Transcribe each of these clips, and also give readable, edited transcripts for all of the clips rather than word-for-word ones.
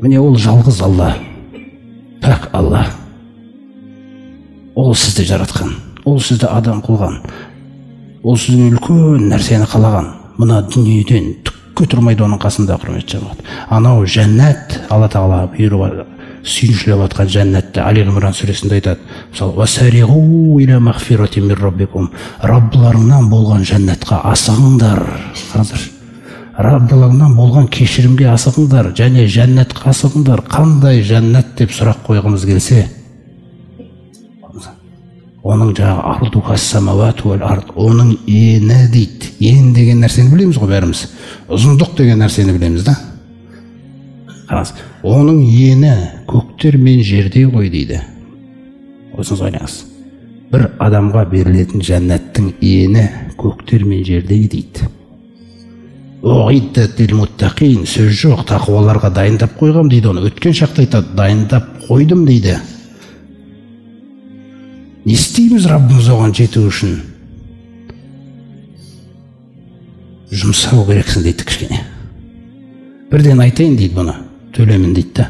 Міне, ол жалғыз Алла, пәк Алла. Ол сізді жаратқан, ол сізді адам қылған, ол сізге үлкен нәрсені қалаған. Мына дүниеден түкке тұрмайды оның қасында, құрметті жамағат. Анау жәннат, Алла тағала бұйырып сүйіншілеп жатқан жәннатты Али Ғимран сүресінде айтады. Мысалы, Раббыларыңнан болған жәннатқа асығыңдар. Қараңыздар, Раббыларыңнан болған кешірімге асығыңдар және жәннатқа асығыңдар. Қандай жәннат деп сұрақ қойғымыз келсе, оның жаңағы ард, оның ені дейді. Ен деген нәрсені білеміз ғой бәріміз. Ұзындық деген нәрсені білеміз да. Қараңыз, оның ені көктер мен жердей ғой дейді. Өзіңіз ойлаңыз. Бір адамға берілетін жәннаттың ені көктер мен жердей дейді. Сөз жоқ, тақуаларға дайындап қойғам дейді оны. Өткен шақта айтады, дайындап қойдым дейді. Не істейміз Раббымыз оған жету үшін? Жұмсау керексің дейді кішкене. Бірден айтайын дейді бұны, төлемін дейді да.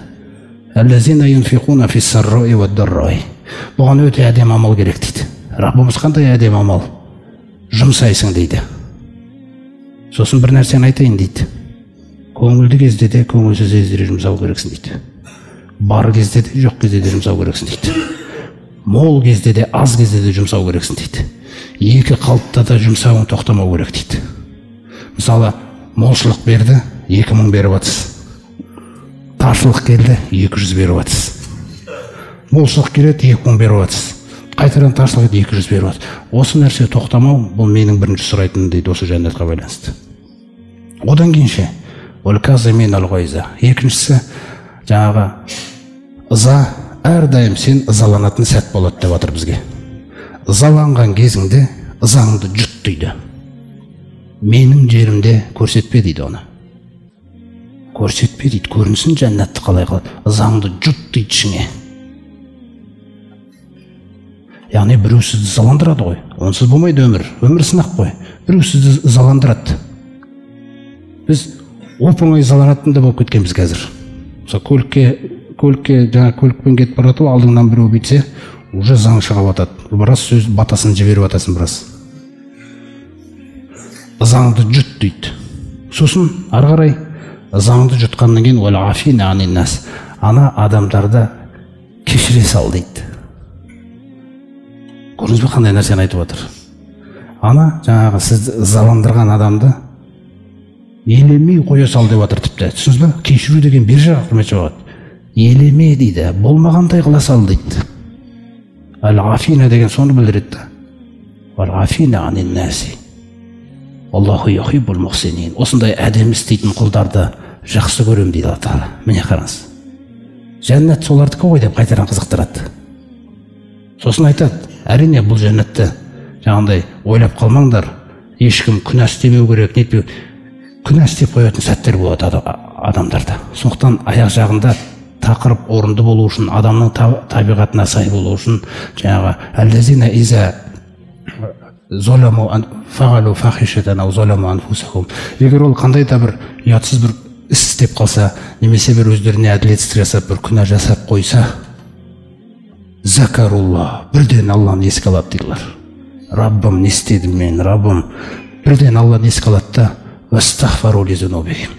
Бұған өте әдемі амал керек дейді. Раббымыз қандай әдемі амал? Жұмсайсың дейді. Сосын бір нәрсені айтайын дейді. Көңілді кезде де, көңілсіз кезде де жұмсау керексің дейді. Бар кезде де, жоқ кезде де жұмсау керексің дейді. Мол кезде де, аз кезде де жұмсау керексің дейді. Екі қалыпта да жұмсауың тоқтамау керек дейді. Мысалы, молшылық берді, 2000 беріп атсыз. Таршылық келді, 200 беріп атсыз. Молшылық келеді, 2000 беріп атсыз. Қайтадан таршылық келді, 200 беріп атсыз. Осы нәрсе тоқтамау, бұл менің бірінші сұрайтыным дейді осы жәннатқа байланысты. Одан кейін ше, екіншісі, жаңағы ыза, әрдайым сен ызаланатын сәт болады деп жатыр бізге. Ызаланған кезіңде ызаңды жұт дейді. Менің жерімде көрсетпе дейді оны. Көрсетпе дейді, көрінсін жәннатты қалай қалады. Ызаңды жұт дейді ішіңе. Яғни біреу сізді ызаландырады ғой. Онсыз болмайды өмір. Өмір сынақ қой. Біреу сізді ызаландырады. Біз оп-оңай ызаланатын да болып кеткенбіз қазір. Мысалы, көлікке жаңа көлікпен кетіп бара жатып, алдыңнан біреу бүйтсе, уже заң шығып атады. Біраз сөз батасын жіберіп атасың біраз. Ызаңды жұт дейді. Сосын ары қарай ызаңды жұтқаннан кейін ана адамдарды кешіре сал дейді. Көрдіңіз бе қандай нәрсені айтып отыр? Ана жаңағы сізді ызаландырған адамды елемей қоя сал деп отыр тіпті. Түсіндіңіз бе? Кешіру деген бер жағы, құрметті жамағат. Елеме дейді, болмағандай қыла сал дейді. Әл-афина деген соны білдіреді. Әл-афина анин-наси. Аллаху юхиббул мухсинин. Осындай әдемі істейтін құлдарды жақсы көрем дейді Алла тағала. Міне қараңыз. Жәннат солардікі ғой деп қайтадан қызықтырады. Сосын айтады, әрине бұл жәннатты жаңағындай ойлап қалмаңдар, ешкім күнә істемеу керек, нетпеу. Күнә істеп қоятын сәттер болады адамдарда. Сондықтан аяқ жағында тақырып орынды болу үшін, адамның табиғатына сай болу үшін жаңағы әллазина иза фағалу фахишатан ау заламу анфусахум. Егер ол қандай да бір ұятсыз бір іс істеп қалса, немесе бір өздеріне әділетсіздік жасап, бір күнә жасап қойса, закарулла, бірден Алланы еске алады дейді. Раббым, не істедім мен, Раббым. Бірден Алланы еске алады да, вастағфару лизунубихим.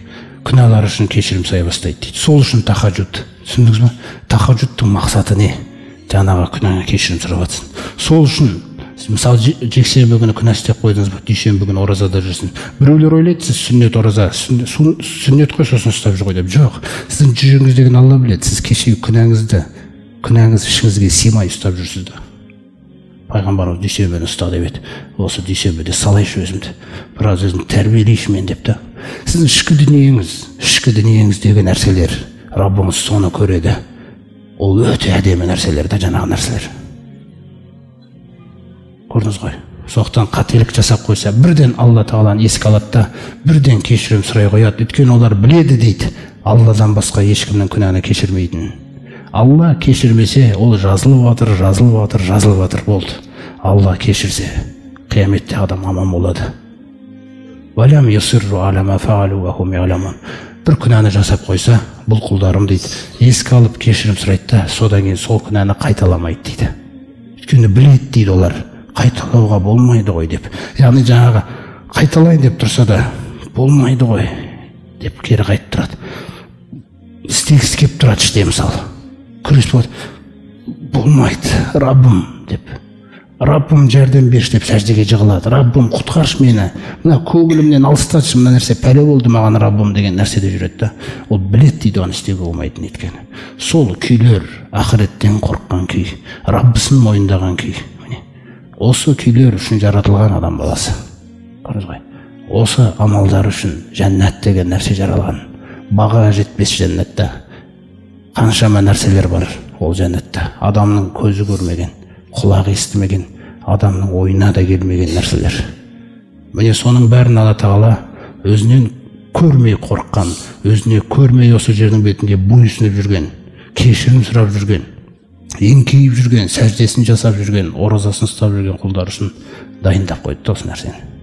Күнәлары үшін кешірім сұрай бастайды дейді. Сол үшін тахажжуд. Түсіндіңіз бе? Тахажжудтың мақсаты не? Жаңағы күнәңе кешірім сұрап жатсың. Сол үшін, мысалы, жексенбі күні күнә істеп қойдыңыз ба, дүйсенбі күні оразада жүрсін. Біреулер ойлайды, сіз сүннет ораза, сүннет қой, сосын ұстап жүр ғой деп. Жоқ, сіздің жүрегіңіздегіні Алла біледі. Сіз кешегі күнәңізді, күнәңіз ішіңізге сыймай ұстап жүрсіз да. Пайғамбарымыз дүйсенбіні ұста деп еді. Осы дүйсенбіде салайшы өзімді, біраз өзімді тәрбиелейші мен деп та. Сіздің ішкі дүниеңіз, ішкі дүниеңіздегі нәрселер, Раббыңыз соны көреді. Ол өте әдемі нәрселер да, жаңағы нәрселер. Көрдіңіз ғой. Сондықтан қателік жасап қойса, бірден Алла тағаланы еске алады да, бірден кешірім сұрай қояды. Өйткені олар біледі дейді, Алладан басқа ешкімнің күнәні кешірмейтінін. Алла кешірмесе, ол жазылып жатыр, жазылып жатыр, жазылып жатыр болды. Алла кешірсе, қияметте адам аман болады. Бір күнәні жасап қойса, Бұл құлдарым дейді, еске алып кешірім сұрайды да, содан кейін сол күнәні қайталамайды дейді. Өйткені біледі дейді олар, қайталауға болмайды ғой деп. Яғни жаңағы қайталайын деп тұрса да болмайды ғой деп кері қайтып тұрады. Істегісі келіп тұрады іште мысалы. Күрес болады. Болмайды, Раббым деп. Раббым жәрдем берші деп сәждеге жығылады. Раббым құтқаршы мені. Мына көңілімнен алыстатшы, мына нәрсе пәле болды маған Раббым деген нәрседе жүреді да. Ол біледі дейді оны істеуге болмайтынын өйткені. Сол күйлер ақыреттен қорыққан күй, Раббысын мойындаған күй. Міне. Осы күйлер үшін жаратылған адам баласы. Көрдіңіз ғой. Осы амалдар үшін жәннат деген нәрсе жаралған. Баға жетпес жәннатта қаншама нәрселер бар ол жәннатта. Адамның көзі көрмеген, құлағы естімеген, адамның ойына да келмеген нәрселер. Міне соның бәрін Алла Тағала өзінен көрмей қорыққан, өзіне көрмей осы жердің бетінде бойұсынып жүрген, кешірім сұрап жүрген, еңкейіп жүрген, сәждесін жасап жүрген, оразасын ұстап жүрген құлдар үшін дайындап қойды осы нәрсені.